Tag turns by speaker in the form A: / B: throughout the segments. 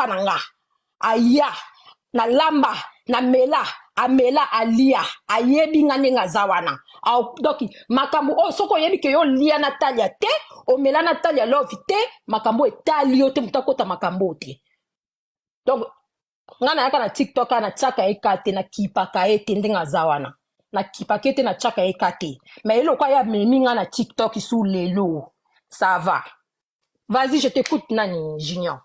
A: epa na nga aya na lamba na mela amela alia ayebi nga ndenge aza wana. Donc makambo oyo, soki oyebi ke yo olia na Talia te, omela na Talia Love te, makambo oyo etali yo te, moto akota makambo oyo te. Donc nga nayaka na TikTok kaka natiaka ye ka te, nakipaka ye te ndenge aza wana, nakipaka ye te, natiaka ye ka te. Mais eloko aye amemi nga na TikTok su lelo, ça va. Vas-y, je t'écoute, nani, Junior.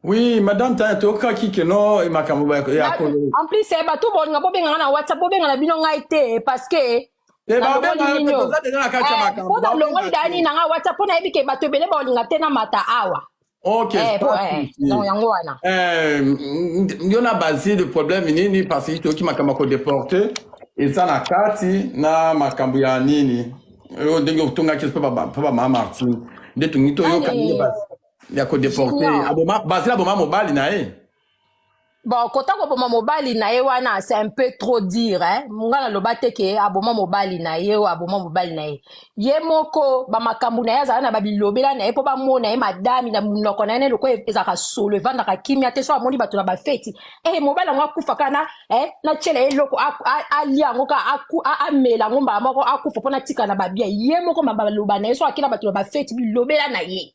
B: Oui, madame Tanya, tokaki ke no makambo ya kolo.
A: En plus, bato bolinga bobenga nga na WhatsApp, bobenga na bino ngai te, parce que
B: Te babenga yo te, toza deja na kati ya makambo.
A: Mpo nalongoli dani na nga WhatsApp, mpo nayebi ke bato ebele baolinga te na mata awa.
B: Ok.
A: Po, non, yango wana.
B: Yo na Basile, problème nini? Parce que toyoki makambo ya kodéporter eza na kati na makambo ya nini oyo, ndenge otongaki mpo bamama Martine, nde tongi toyoka nini ya kodéporter. Basile aboma mobali na ye.
A: Bon, kota koboma mobali na ye wana, c'est un peu trop dire, hein. Nga naloba te ke aboma mobali na ye oyo aboma mobali na ye. Ye moko bamakambo na ye, azala na babilobela na ye mpo bamona ye madami na monoko na ye ne lokola ezalaka solo, evandaka kimia te. So amoni bato na bafeti, mobali yango akufa kaka na natiela ye eloko alia yango kaka, amela yango mbala moko, akufa mpo natika na babia. Ye moko baloba na ye, so akei na bato na bafeti, bilobela na ye.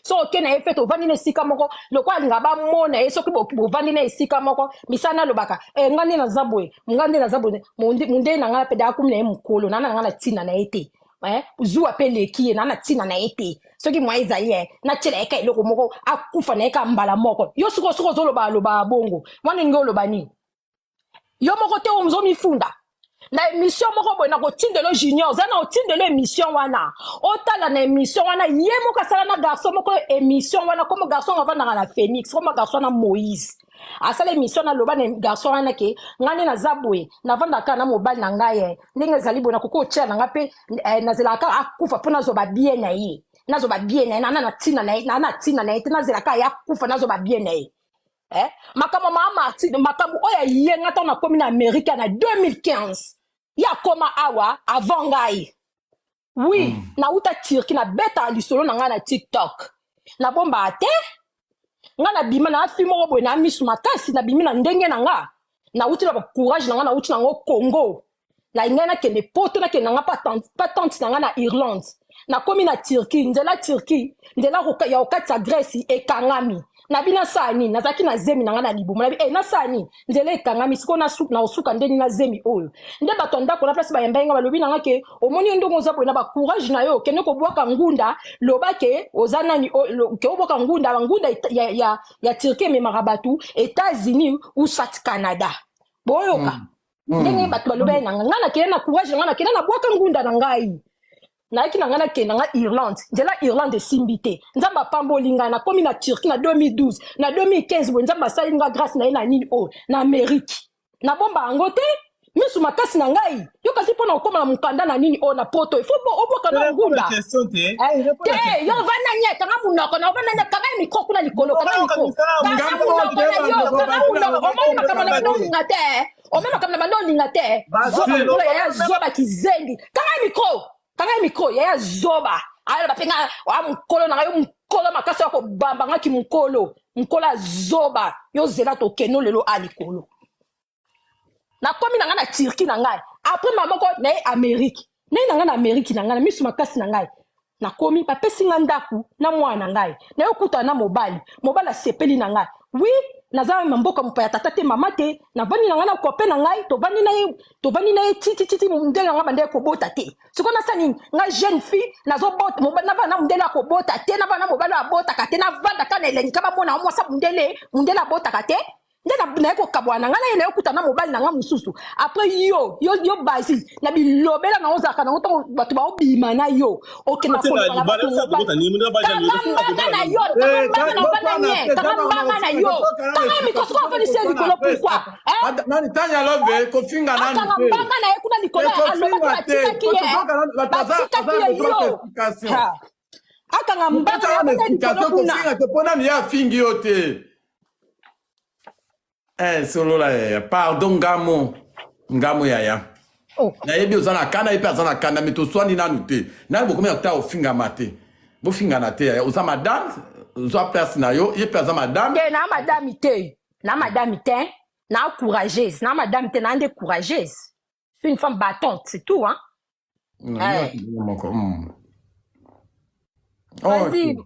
A: So oke na ye fete, ovandi na esika moko, lokola alinga bamona ye. Soki bovandi na esika moko, misala alobaka: "Nga nde naza boye, nga nde naza boye, mondele na ngai mpe akumi na ye mokolo naa na ngai na ntina na ye te, zuwa mpe leki ye naa na ntina na ye te. Soki mwa ezali ye, natiela ye ka eloko moko, akufa na ye ka mbala moko." Yo sikoyo, soki ozoloba, aloba bongo mwana ndenge oloba nini? Yo moko te ozomifunda na émission moko boye. Na kotindelo Junior, oza na otindelo émission wana, otala na émission wana, ye moko asala na garçon moko émission wana. Komo garçon avandaka na Phoenix, komo garçon na Moïse, asala émission, naloba na garçon wana ke ngai nde naza boye, navandaka na mobali na ngai, ndenge ezali boye, nakoki otia na ngai mpe, nazelaka kaka akufa mpo nazwa babien na ye, nazwa babien na ye, naa na ntina na ye, naa na ntina na ye te, nazelaka ye akufa, nazwa babien na ye. Makambo maa Martine, makambo oyo aye nga ntango nakomi na Amerika na 2015, ye akoma awa avant ngai. Oui, nauta Turquie, nabetaka lisolo na ngai na TikTok, nabombaka te. Ngai nabima na afi moko boye na misu makasi, nabimi na ndenge na nga, nauti na bacourage na nga, nauti nango Congo, na ngai nakende Poto, nakende na nga pa tante na nga na Irlande. Nakomi na Turquie, nzela Turquie, nzela ya kokatisa Grèce ekangami. Nabi nasala nini? Nazalaki na zemi na ngai na libumu. Nabi nasala nini? Nzela ekangami sikoyo, na kosuka ndeni na zemi oyo? Nde bato ya ndako na place bayambai nga, balobi na nga ke omoni yo ndenge oza boye na bacourage na yo, okende kobwaka ngunda, loba ke oza nani, ke obwaka ngunda, bangunda ya Turquie ememaka bato États-Unis ou soit Canada. Boyoka ndenge bato balobi ye na nga. Ngai nakende na courage na ngai, nakende, nabwaka ngunda na ngai, nayaki na ngai, nakende na ngai Irlande, nzela Irlande esimbi te. Nzambe apamboli ngai, nakomi na Turquie na 2012. Na 2015 boye, Nzambe asali nga grâce na ye na nini oyo na Amérique. Nabomba yango te, misu makasi na ngai yo kasi mpo na kokóma na mokanda na nini oyo na Poto, ifo obwaka na ngunda te. Yo ovanda nye, kanga monoko na, ovanda nye, kanga ye micro kuna likolo, kanga micro, kanga monoko na yo, kanga monoko. Omoni makambo na bino olinga te, omoni makambo na bando olinga te. Zoba mokolo yaya, zoba kizengi, kanga ye micro, kanga ye micro yaya, zoba. Ayoloba mpe nga oya mokolo na ngai, yo mokolo makasi ya kobamba ngaki mokolo, mokolo ya zoba. Yo zela, tokende lelo a likolo. Nakomi na ngai na Turquie na ngai, après ma moko na ye Amérique, naye na ngai na Amérique na ngai na miso makasi na ngai. Nakomi, bapesi ngai ndako na mwana na ngai, naye okutana na mobali. Mobali asepeli na ngai. Oui, naza na mboka mopaya, tata te, mama te, navandi na ngai na copain na ngai, tovandi na ye, tovandi na ye titititi. Ndenge na ngai bandeki kobota te, sikoyo nasala nini? Ngai jeune fille nazobota, navanda na mondele akobota te, navanda na mobali oyo abotaka te, navanda kaka na elengi ka bamona mwasa mondele, mondele abotaka te. Nde naye kokabwana na ngai na ye, naye okuta na mobali na ngai mosusu. Après yo, yo, yo Basile, na bilobela na ozalaka nango, ntango bato baobima na yo, okenda koloba na bato. Kanga mbanga na yo, kanga mbanga na, ovanda nye, kanga mbanga na yo, kanga ye micro. Soki ovandisi ye likolo, pourquoi?
B: Nani Tanya Love kofinga nani?
A: Akanga mbanga na ye kuna likolo. Alobaki batikaki ye, batikaki ye. Yo akanga mbanga na ye likolo kuna.
B: Kofinga te, mpo nani ye afingi yo te. Solola yaya, pardon, ngamo ngamo yaya.
A: Oh.
B: Nayebi oza na kanda, ye mpe aza na kanda, me toswani nanu te. Nani bokomi na kota ofingama te, bofingana te yaya. Oza madame, Zwa place na yo, ye mpe aza madame.
A: Te, na madame te, na madame te, na courageuse, na madame te, na nde courageuse. Je suis une femme battante, c'est tout, hein.
B: Hey. Moko.
A: Vas-y,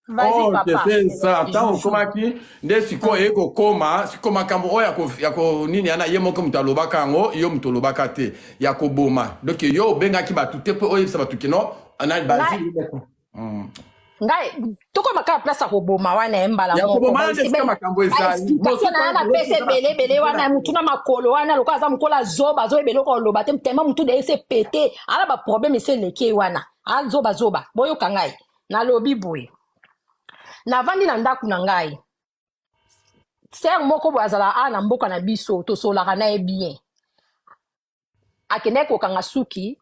A: vas-y,
B: Ok,
A: papa.
B: c'est ça. Ntango okomaki nde sikoyo eye kokoma sikoyo makambo oyo ya nini yana, ye moko moto alobaka yango, yo moto olobaka te ya koboma. Donc yo obengaki bato te mpo oyebisa bato kino na Basile moko.
A: Ngai tokoma kaka place ya koboma wana ye mbala.
B: Ya koboma wana nde esika makambo ezali.
A: Explication na ye na pesa ebele ebele wana, mutu na makolo wana lokola aza mokolo azoba, azoyeba eloko oloba te, tema mutu de ese pete ala baproblème ese eleki ye wana, azobazoba. Boyoka ngai, nalobi boye: navandi na ndako na ngai, sœur moko boye azala awa na mboka na biso, tosolaka na ye bien, akendaki kokanga suki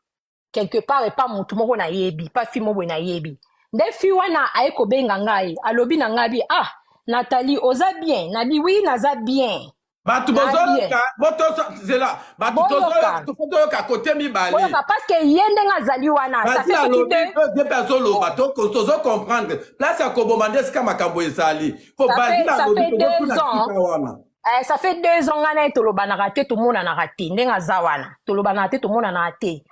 A: quelque part epa motu moko nayebi, pa fi mo boye nayebi. Nde fi wana aye kobenga ngai, alobi na ngai bi: "Ah, Nathalie, oza bien?" Nabi: "Oui, naza bien."
B: Bato
A: Na
B: bozoyoka, botozela bato.
A: Boyoka.
B: Tofo toyoka kote mibale.
A: Oyoka, parce que ye ndenge azali wana, ça
B: Basi
A: fait soki
B: alobi
A: de
B: mpe mpe azoloba, tozo comprendre place ya koboma nde esika makambo ezali po Basile
A: Ça
B: alobi
A: fait
B: tozotuna
A: 2 ans.
B: sika wana.
A: Ça fait 2 ans ngai na ye tolobanaka te, tomonanaka te. Ndenge aza wana, tolobanaka te, tomonanaka te.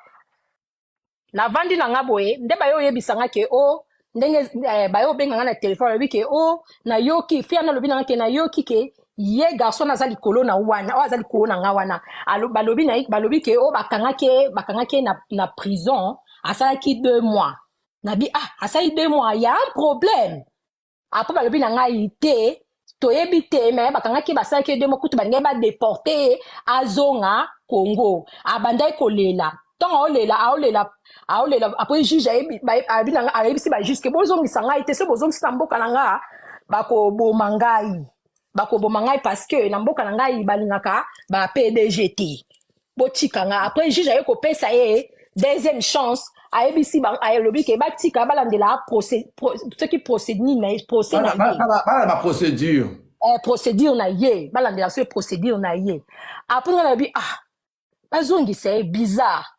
A: Navandi na nga boye, nde baye oyebisa nga ke o ndenge baye obenga nga na telefone, alobi ke o nayoki fi wana, alobi na nga ke nayoki ke ye garçon aza likolo na wana, oyo aza likolo na nga wana. Balobi na ye, balobi ke o bakangaki ye na prison, asalaki 2 mois. Nabi: "Ah, asali 2 mois, y a un problème." Après balobi na ngai te, toyebi te, me bakangaki, basalaki ye 2 mois, kutu balingaki badéporter ye azonga Congo. Abandaki kolela, ntongo aolela, aolela, aolela. Après juge ayebi na ngai, ayebisi bajuge ke bozongisa ngai te, so bozongisi na mboka na nga, bakoboma ngai, bakoboma ngai, parce que na mboka na ngai balingaka ba PDG te, botika nga. Après juge aye kopesa ye deuxième chance, ayebisi alobi ke batika, balandela soki procédure nini na ye, procès na ye.
B: Bana baprocédure.
A: Procédure na ye, balandela soki procédure na ye. Après nga nayebi: "Ah, bazongisa ye, bizarre."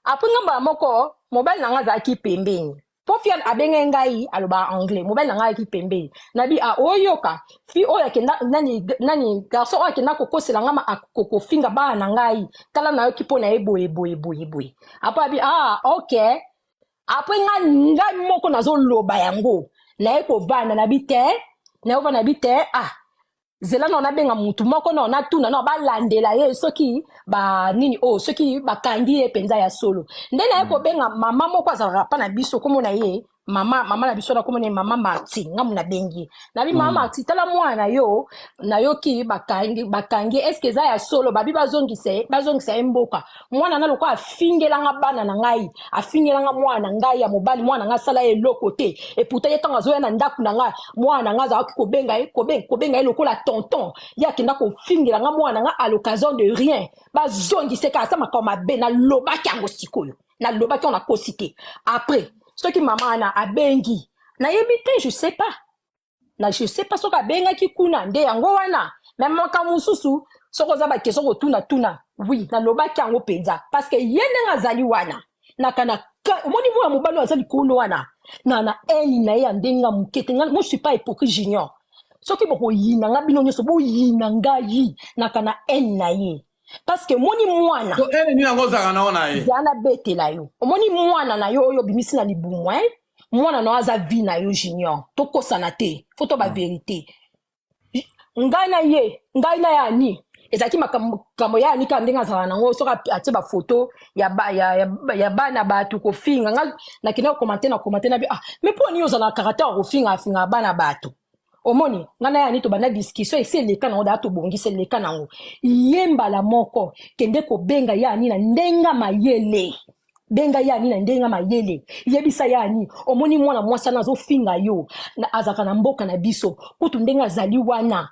A: Après nga mbala moko, mobali na nga azalaki pembeni, mpo fi abenge ngai, alobaka anglais. Mobali na ngai ayaki pembeni, nabi: "Ah, oyoka fi oyo akenda nani, nani garçon oyo akenda kokosela nga, kofinga bana na ngai, tala nayoki mpo na ye boye boye boye boye." Après abi: "Ah, ok." Après nga, ngai moko nazoloba yango, naye kovanda, nabi te, naye kovanda, nabi te: "Ah, zela na nabenga mutu moko na natuna na balandela ye soki banini oyo, soki bakangi ye mpenza ya solo." Nde naye kobenga mama moko azalaka mpa na biso, kombo na ye mama na biso na kombo na ye mama Martin. Ngamu nabengi ye, nabi: "Mama Martin, tala mwana na yo, nayoki bakangi, est-ce eza ya solo? Babi bazongisa ye, bazongisa ye mboka. Mwana na lokola afingelanga bana na ngai, afingelanga mwana na ngai ya mobali, mwana na ngai asala ye eloko te. Et pourtant ye ntango azoya na ndako na ngai, mwana na ngai azalaki kobenga ye, kobenga ye lokola tonton. Ye akenda kofingela nga mwana na ngai à l'occasion de rien. Bazongisa ye kaka, asa makambo mabe." Nalobaki yango sikoyo, nalobaki yango, nakosi te. Après soki mama wana abengi, nayebi te, je sais pas, na je sais pas soki abengaki kuna nde yango wana. Me makambo mosusu, soki oza baquestion kotuna, tuna. Oui, nalobaki yango mpenza, parce que ye ndenge azali wana, naka na omoni mwana mobali oyo aza likolo wana na haine na ye ya ndenge ya moke te. Moi, je suis pas hypocrite, Junior. Soki bokoyina nga, bino nyonso boyina ngai, naka na haine na ye, parce que omoni mwana
B: To haine nini yango ozalaka nango na ye?
A: Zala, nabetela yo. Omoni mwana na yo oyo obimisi na libumu, eh? Mwana na yo aza vie na yo, Junior. Tokosana te, faut to bavérité. Ngai na ye, ngai na ye ani ezalaki makambo ya ani kaka ndenge azalaka nango. Soki atie bafoto ya bana bato kofinga, nga nakende kocommenter na commenter na bi: "Ah, mais mpo nini ozala na caractère ya kofinga afinga bana bato?" Omoni, ngai na ye ani tobanda discussion, esi eleka nango daa, tobongisa, eleka nango. Ye mbala moko kende kobenga ye ani na ndenge mayele, benga ye ani na ndenge mayele, yebisa ye ani: "Omoni mwana mwasi wana azofinga yo, azalaka na mboka na biso, kutu ndenge azali wana."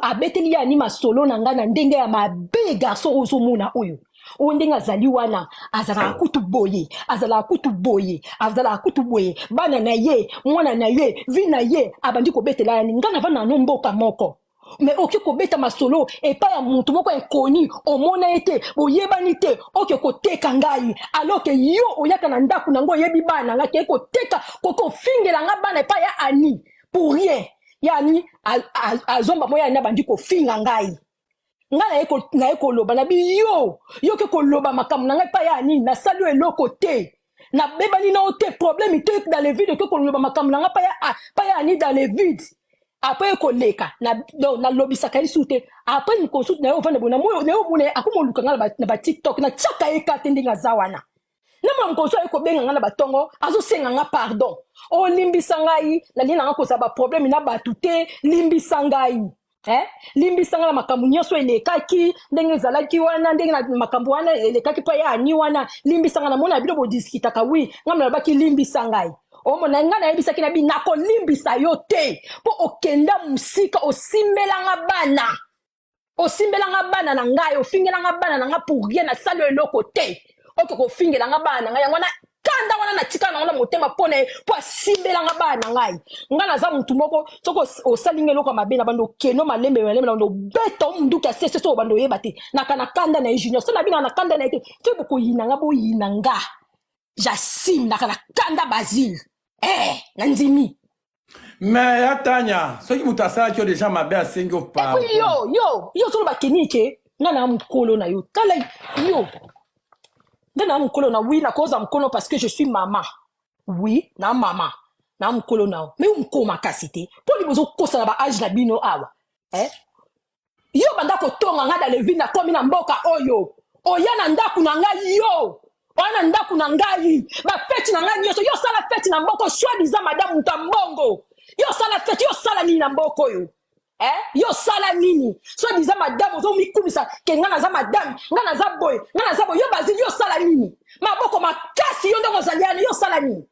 A: Abeteli ye ani masolo na ngai na ndenge ya mabe: "Garçon oyo ozomona oyo, oyo ndenge azali wana, azalaka kutu boye, azalaka kutu boye, azalaka kutu boye, bana na ye, mwana na ye, vie na ye." Abandi kobetela yani: "Ngai navanda na mboka moko, mais oke kobeta masolo epai ya motu moko inconnu, omona ye te, boyebani te, oke koteka ngai, alors que yo oyaka na ndako nango, oyebi bana na ngai. Keye koteka, kofingela nga bana epai ya ani." Pour rien. Yani azomba moya na bandi kofinga ngai. Ngai naye koloba na bi yo, yo ke koloba makambo na ngai pa ya nini, nasali yo eloko te. Nabebani na yo te, problème te dans le vide ke koloba makambo na ngai pa ya nini dans le vide. Après koleka na donc nalobisaka ye lisusu te. Après mokonsutu na ye ovanda boye, na ye omona ye akoma oluka ngai na ba TikTok, natiaka ye ka te ndenge aza wana. Na mwa mokonsu aye kobenga ngai na batongo, azosenga nga pardon. Olimbisa ngai, nalingi nanga kozala ba problème na bato te, limbisa ngai. Eh? Limbisa ngai na makambo nyonso elekaki, ndenge ezalaki wana, ndenge na makambo wana elekaki mpo ya ani wana, limbisa ngai, namona bino bodiskitaka, oui, ngai nalobaki limbisa ngai. Omona ngai nayebisaki na bino, nakolimbisa yo te, mpo okenda mosika, osimbelanga bana. Osimbelanga bana na ngai, ofingelanga bana na ngai pour rien, nasali yo eloko te. Oke kofingelanga bana na ngai, yango wana kanda wana natika nango na motema mpo na ye, mpo asimbelanga bana na ngai. Ngai naza mutu moko, soki osali ngai eloko ya mabe, na bando okeno malembe malembe, na bando obeta o munduki ya sese, soki obando oyeba te. Naka na kanda na ye Junior, soki nabinaka na kanda na ye te, soki bokoyina nga, boyina nga. J'assume, naka na kanda Basile. Na ndimi.
B: Mais ya Tanya, soki moto asalaki yo déjà mabe asengi yo pardon.
A: Et puis yo, yo, yo solo bakeni ke nga na mukolo na yo. Tala yo. Nga na mukolo na oui, na koza mukolo parce que je suis maman. Oui, na maman. Na mukolo na yo. Mais mukolo makasi te. Po liboso kosa na ba âge na bino awa. Eh? Yo banda kotonga nga dans le vide na komi na mboka oyo. Oya na ndaku na nga yo. Oya na ndaku na ngai. Ba fête na ngai nyonso. Yo sala fête na mboko soi-disant madame muta mbongo. Yo sala fête, yo sala nini na mboko oyo? Eh? Yo sala nini? Soi-disant madame ozo mikumisa ke nga naza madame, nga naza boye, nga naza boye. Yo Basile, yo sala nini? Maboko makasi yo ndongo ozali wana, yo sala nini?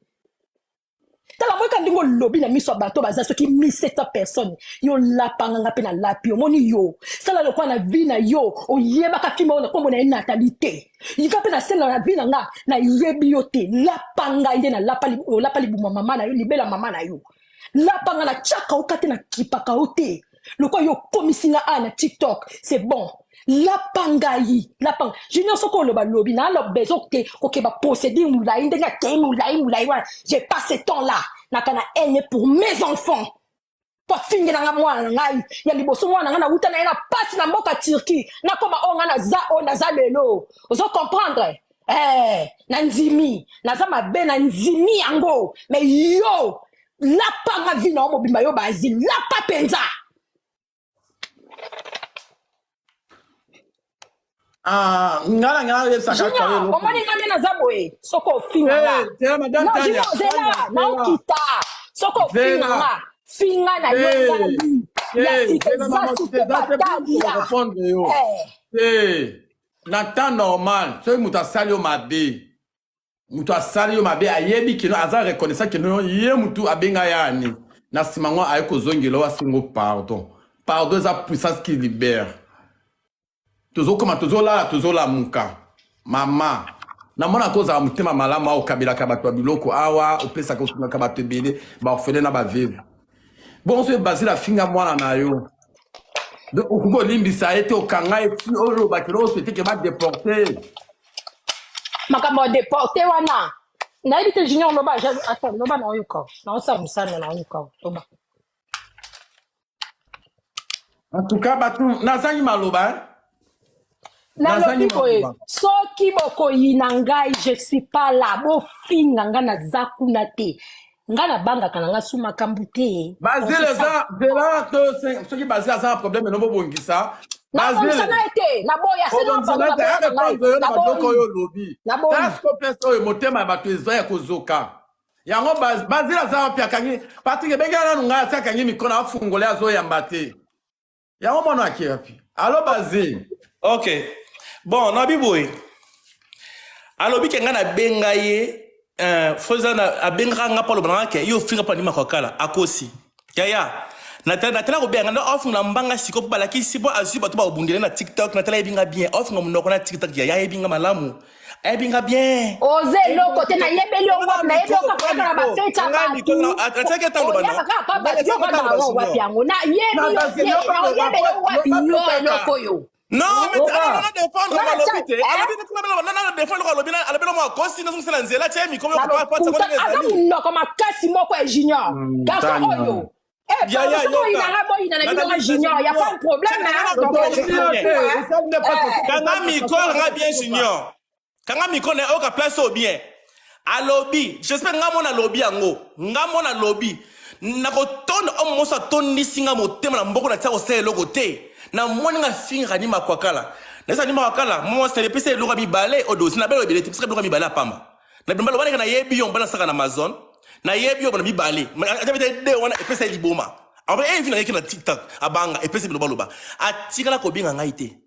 A: Tala moyeka ndenge olobi na miso ya bato baza soki 1700 personnes, yo lapanga nga pe na lapi, omoni yo sala lokola na vie na yo oyebaka film oyo na kombo na ye Nathalie te, nga pe na sala na vie na nga nayebi yo te, lapa ngai nde na lapa olapa libuma mama na yo, libela mama na yo, lapa nga na tiaka yo kate na kipaka yo te, lokola yo okomisi nga awa na TikTok, c'est bon. Lapa ngai, lapa ngai. Junior soko oloba lobi na lo besoin te kokeba procédure mulayi ndenge akei mulayi mulayi wana. J'ai pas ce temps là. Naka na haine pour mes enfants. Po afingela nga mwana na ngai ya liboso, mwana na ngai nawuta na ye na pasi na mboka Turquie. Nakoma oyo nga naza oyo naza lelo. Ozo comprendre? Na ndimi, naza mabe na ndimi yango. Mais yo lapa nga vie na yo mobimba yo Basile, lapa penza.
B: Ah, nga na nga nayebisaka
A: Junior,
B: kaka eloko.
A: omoni nga nde naza boye, soki ofinga nga.
B: Eh, zela, madame
A: Non,
B: Tania,
A: Junior, zela,
B: Tania, zela.
A: naokita. Soki ofinga
B: Zela.
A: nga, finga na yo
B: Eh,
A: ngai. Ya
B: eh,
A: sika
B: zela,
A: eza
B: maman,
A: susu
B: zela, c'est pour
A: batalia.
B: répondre yo.
A: Eh.
B: Eh, na temps normal, soki moto asali yo mabe, moto asali yo mabe ayebi kino aza reconnaissant kino ye motu abenga ya ani na nsima ngo aye kozongela oyo asengo pardon. Pardon eza puissance qui libère. Tozokoma, tozolala, tozolamuka. Mama, namona kozala motema malamu awa okabelaka bato ya biloko awa, opesaka, osungaka bato ebele, ba orphelin na ba veuve. Bongo soki Basile afinga mwana na yo, donc okoki kolimbisa ye te, okanga ye ti oloba kino osouhaite ke ba déporter.
A: Makambo ya déporter wana nayebi te. Junior, loba, attends, loba na oyoka, naosala mosala na oyoka, loba.
B: En tout cas, bato nazangi maloba, hein?
A: Nalobi
B: Nazangi
A: boye,
B: maloba.
A: soki bokoyina ngai, je suis pas là, bofinga ngai, naza kuna te, ngai nabangaka na ngai su makambo te.
B: Basile eza zela to soki Basile aza na problème eno bobongisa.
A: Nabongisa na ye te, naboya sena
B: Obongisa
A: pardon,
B: na te,
A: naboya na ngai.
B: arépondre yo na babiloko
A: Naboyi.
B: oyo olobi.
A: Naboyi.
B: Tala sikoyo place oyo motema ya bato eza ya kozoka. Yango Basile aza wapi akangi Patrick ebengela nanu ngai ati akangi micro na afungole azoyamba te. Yango mwana ake wapi? Allo Basile.
C: Ok. Bon, nabi boye. Alobi ke nga nabenga ye, fo eza na abengaka nga mpo aloba na nga ke yo ofinga mpo andima kokala akosi. Yaya, natala kobenga nga afungola mbanga sikoyo mpo balakisi mpo azwi bato bakobundela na TikTok. Natala ayebi nga bien, afunga monoko na TikTok. Yaya ayebi nga malamu, ayebi nga bien.
A: Oza eloko te, nayebeli yo wapi? Nayebi yo kaka oyaka na bafeti ya bato, oyaka kaka pa bato, yo kaka yango wapi yango nayebi
B: Na
A: yo
B: Basile,
A: te,
B: yoka loba,
A: naoyebeli yo wapi
B: loba
A: yo
B: kaka.
A: eloko oyo.
C: Non, mais
B: Oba.
C: ah, non, non, défendre,
A: Nga
C: alobi
A: na
C: te.
A: tia-
C: Alobi te, non, non, non, défendre, alobi na, alobi na mwa kosi, na zongisa na nzela, tia micro,
A: Na
C: pa, pa,
A: lokuta,
C: pa,
A: aza
C: ezali.
A: monoko makasi moko ya Junior, garçon
B: Tanya.
A: oyo. Eh,
C: Ya, ya,
A: pardon, soki
C: yoka.
A: oyina nga boyina na bino nga junior ya pas de problème hein. Donc,
B: Tokomi yo te, esali nde pasi.
C: Kanga micro, kanga bien junior. Kanga micro na oka place au bien. Alobi, j'espère nga mona lobi yango. Nga mona lobi. Nakotonda oyo moso atondisi nga motema na mboko na tia kosala eloko te. Namoni nga finga ni makwakala. Naza ni makwakala, mwa sele pesa eloko ya mibale odosi na belo ebele te, pesa biloko ya mibale ya pamba. Na bimba lobaneka nayebi yo mbala saka na Amazon. Nayebi yo bana mibale. Ata bete de wana epesa ye liboma. Après eh vina yeke na TikTok abanga epesa biloba loba. Atikala kobenga ngai te.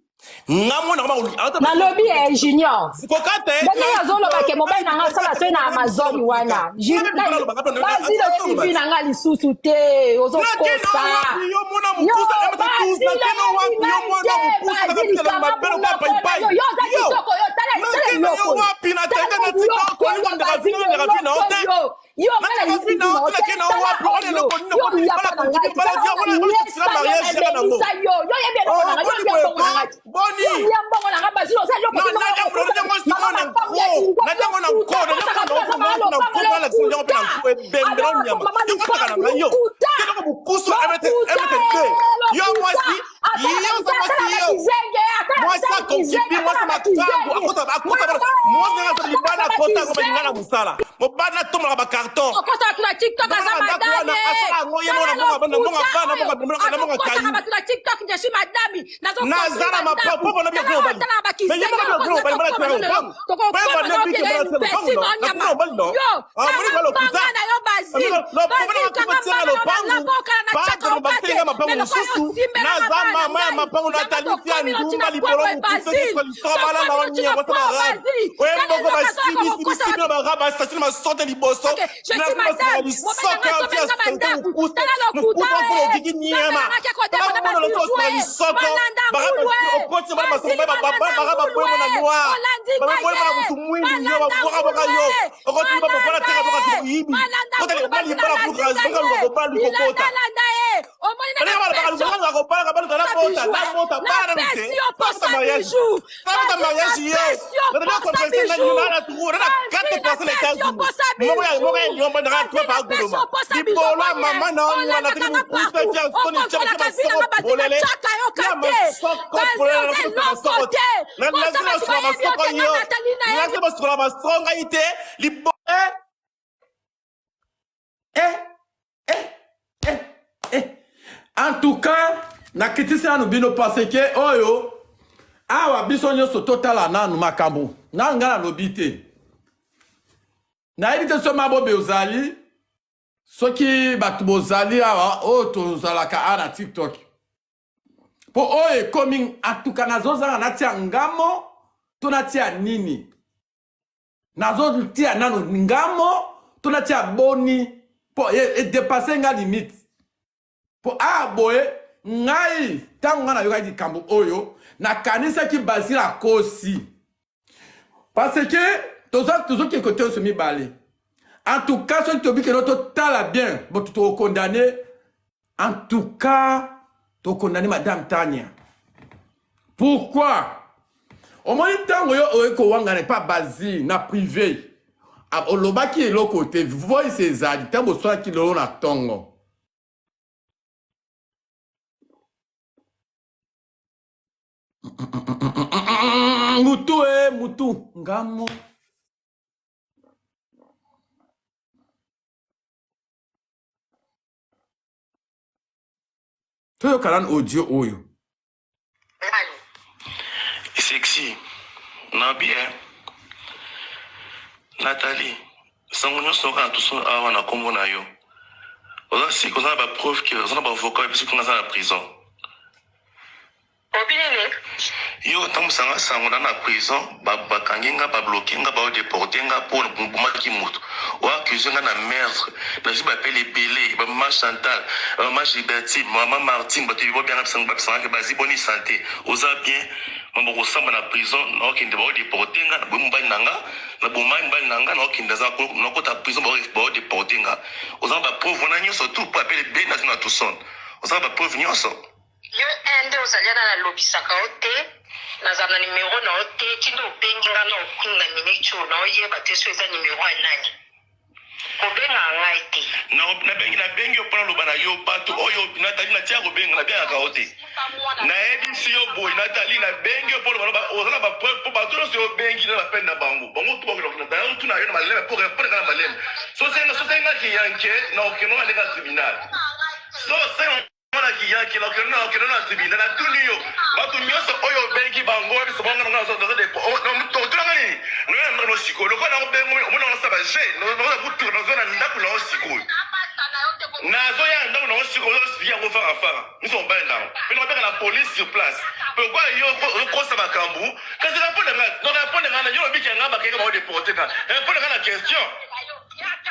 C: Nga mona kama
A: nalobi eh, junior
C: kokata eh,
A: ndenge ye azoloba ke mobali na nga asala soki na amazon wana Basile oyebi vi na nga lisusu te ozokosa
C: yo mona
A: yo
C: mokusa emata
A: Basile
C: nakeno
A: oyebi
C: wapi yo
A: ngai
C: mwana
A: te
C: mokusa
A: Basile
C: nakatela
A: kanga
C: mabe lokola
A: monoko na
C: paipai
A: yo yo oza
C: yo
A: kitoko yo tala tala
C: nakeno yo
A: eloko oyo
C: wapi
A: tala
C: natenge na tika
A: eloko
C: okoyi
A: oyo
C: kondeka
A: Basile
C: vino ndeka vino
A: eloko
C: te
A: yo yo nga
C: nateka
A: nalingi
C: vino
A: bino
C: te
A: te
C: nakeno
A: tala
C: wapi wana
A: oyo
C: eloko nini
A: yo
C: okoti
A: liyaka
C: libala
A: na ngai
C: continue
A: te tala
C: bala
A: oyo
C: wana
A: nalesa
C: wana
A: yo
C: mariage yaka nango
A: nabengisa yo yo yebi eloko na
C: oh
A: nga yo
C: boni
A: lia
C: boye
A: mbongo
C: ko
A: na nga te
C: boni
A: yo lia mbongo na nga Basile oza eloko
C: na
A: te mama
C: nadia
A: okosa
C: yango
A: mama
C: sikoyo na
A: mapangu ya
C: nko
A: lingwa
C: nadia yango na nko
A: lokuta
C: nadia
A: kosaka
C: yango
A: place
C: na
A: mama
C: nko na nko
A: lopango
C: balakisa yango mpe
A: lokuta
C: na nko ebembela
A: abengaka
C: nyama
A: mama
C: yo kosaka na
A: lipangu
C: ngai yo
A: lokuta
C: keloko mokusu emete
A: lokuta
C: emete te yo
A: lokuta
C: mwasi
A: atalaka
C: yo oza mwasi
A: atalaka
C: yo
A: kizenge atalaka
C: mwasi
A: tala
C: akonkibi
A: kizenge
C: mwasi
A: atalaka
C: makambo
A: kizenge
C: akota akota mwasi nanga aza libala akota akoma lingala mosala mobali atomolaka bacarton
A: okosa bato na tiktok aza
C: Nanga ndako wana
A: madame
C: asala yango ye mona
A: tala
C: mbongo bana mbongo
A: lokuta
C: bana
A: oyo
C: mbongo na mbongo
A: azokosaka
C: kayu
A: bato na tiktok je suis madame
C: naza na mapapo pona bien
A: tala
C: mobali
A: tala
C: mais ye
A: bakizenge
C: moko bien mobali bala tina lopango
A: tokokoma
C: bana biki bala tina lopango
A: imbesi
C: no
A: na
C: na
A: nyama
C: kuna mobali no
A: yo
C: ah moni
A: kanga
C: kwa lokuta
A: mbanga na yo Basile Basile kanga mbanga na yo nalapa okala na
C: padre
A: tiaka
C: bakisi
A: okate
C: nga mapango
A: me lokola yo
C: mosusu
A: osimbelanga
C: naza
A: bana na
C: mama ya
A: ngai
C: mapango
A: yango
C: natalisi ya
A: tokomi noti
C: ndumba
A: na
C: libolo
A: pwepwe
C: mokuse
A: Basile
C: lisoko balala
A: tokomi noti na
C: onyama sa
A: pwepwe
C: barabe
A: Basile
C: oye
A: tala
C: mbongo
A: eloko azoya kokosa
C: basibisibisibi na barabe asasini masote liboso
A: Ok, je suis
C: nasima
A: madame. Mobali na
C: lisoko
A: ngai
C: ya
A: asombeli nga
C: sante
A: bandako.
C: mokuse
A: Tala lokuta
C: mokuse okolo
A: e.
C: okiki
A: Nzambe
C: nyama
A: na ngai
C: tala
A: kodefo na
C: mona loso
A: babiju
C: osala
A: e.
C: lisoko
A: Malanda
C: barabe
A: ngulu e.
C: okoti bana masoko
A: Basili
C: baba
A: malanda
C: barabe
A: ngulu
C: boyemo na
A: e.
C: noir
A: Olandi
C: baba
A: ngai
C: boyemo na
A: e.
C: mutu mwindu yo
A: Malanda
C: babwaka
A: ngulu
C: boka yo
A: e.
C: okoti ba papa
A: Malanda
C: teka boka
A: e.
C: moyibi
A: Malanda
C: kota
A: ngulu
C: mobali
A: Basili
C: bala
A: alandi
C: fluka
A: ngai
C: zonga luka
A: e.
C: kobala luka
A: Bilanda
C: kokota
A: landa e. Omoni na
C: balinga bala
A: napesi yo
C: baka kobala kabala na bota
A: bijou
C: na bota bala na te
A: napesi yo
C: sakuta
A: posa
C: mariage
A: bijou
C: sakuta
A: Basile
C: mariage ye
A: napesi yo
C: na
A: posa
C: confesse na
A: bijou
C: na na trou na
A: Basile
C: 4 personnes
A: napesi yo
C: États-Unis
A: posa
C: moko ya moko ya
A: bijou
C: nyomba na
A: Basile
C: trois par
A: napesi
C: gouvernement
A: yo posa bijou
C: libola
A: omoni
C: mama na wana na
A: olandaka
C: tini
A: nga
C: mokuse
A: partout
C: tia soni tia
A: okontrolaka
C: tia
A: vi nanga
C: masoko
A: Basile
C: polele
A: natiaka yo ka
C: ya
A: te
C: masoko
A: Basile
C: polele na
A: oza
C: soka
A: eloko
C: masoko
A: te
C: na
A: posa
C: na
A: bato
C: soka
A: bayebi yo
C: masoko
A: te nga
C: yo
A: natali
C: na
A: nayebi
C: soka masoko ngai te libo
B: Eh, eh, eh, eh, eh. En tout cas, nakitisi nanu bino parce que oyo awa biso nyonso totala nanu makambo na ngai nalobi te nayebi te soki mabobe ozali soki bato bozali awa oyo tozalaka awa na tiktok mpo oyo ekomi antuka nazozanga natia ngamo to natia nini nazotia nanu ngamo to natia boni mpo edepasse nga limite mpo a boye ngai ntango ngai nayokaki likambo oyo nakanisaki Basile akosi parce que tozokende kote nyonso mibale. En tout cas soki tobikeno totala bien boto tokokondane. En tout cas tokondane madame Tania. Pourquoi omoni ntango yo oye kowangana epa Basile na privé olobaki eloko te voice ezali ntango oswaki lelo na ntongo mutu e mutu ngamo toyoka nanu audio oyo.
D: Sexy na bien Nathalie sango nyonso oyoka na tuso awa na kombo na yo oza sika oza na ba preuve que oza na ba avocat epesi kuna aza na prison.
E: Olobi nini?
D: Yo otambwisa nga sango na na prison ba bakangi nga ba bloque nga bao deporte nga po na bomaki moto o accuse nga na meurtre nazwi ba appel ebele ba mama Chantal ba mama Gilbertine mama Martine bato ebele babenga bisango ba bisanga ke bazi boni sante oza bien mambo kosamba na prison naokende bao deporte nga na boyi mobali na nga na bomai mobali na nga naokende aza nakota prison bao deporte nga oza na ba preuve wana nyonso tout po appel ebele nazwi na Tucson oza na ba preuve nyonso.
E: Yo un nde ozali wana na lobisaka yo te nazala na numero na yo te ti nde obengi nga na okwing na minute oyo nao yeba te soki eza numero ya nani. Kobengaka ngai te.
D: Nabengi nabengi yo mpo naloba na yo bato oyo Nathalie natia kobenga nabengaka yo te. Nayebisi yo boye Nathalie nabengi yo mpo loba oza na ba preuve mpo bato nyonso yo obengi na bapene na bango bango tu bakokende na tuna yo na maleme mpo répondre nga na maleme sosenga sosenga kiyanke na okende na ndenge ya tribunal sosenga na kiyanke na okende na okende na tribunal natuni yo bato nyonso oyo obengi bango oyebisa bango nga nga otuna nga nini noya na ndako na sikoyo lokola nakobengo omona nga saba je naza kutuka naza na ndako na yo sikoyo nazoya na ndako na yo sikoyo ozo explique yango fara fara miso mobali na yango mpe nakobenga la police sur place pourquoi yo okosa makambo kasi répondre nga donc répondre nga na yo olobiki ya nga bakenge bao deporte nga répondre nga na question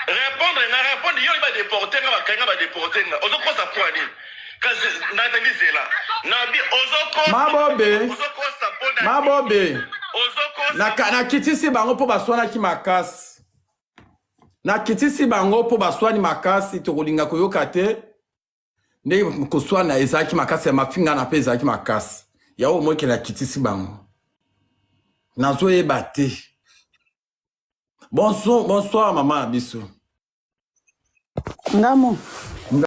D: répondre nga répondre yo ba deporte nga bakenge nga ba deporte nga ozokosa mpo ya nini kasi natandi zela nabi ozokosa
B: Mabobe.
D: ozokosa mpo na
B: Mabobe.
D: ozokosa
B: Nakitisi bango mpo baswanaki makasi. Nakitisi bango mpo baswani makasi, tokolinga koyoka te ndenge koswana ezalaki makasi ya mafingana mpe ezalaki makasi. Yango omoni nakitisi bango. Nazoyeba te. Bonsoir, bonsoir mama na biso.
F: Ngamo.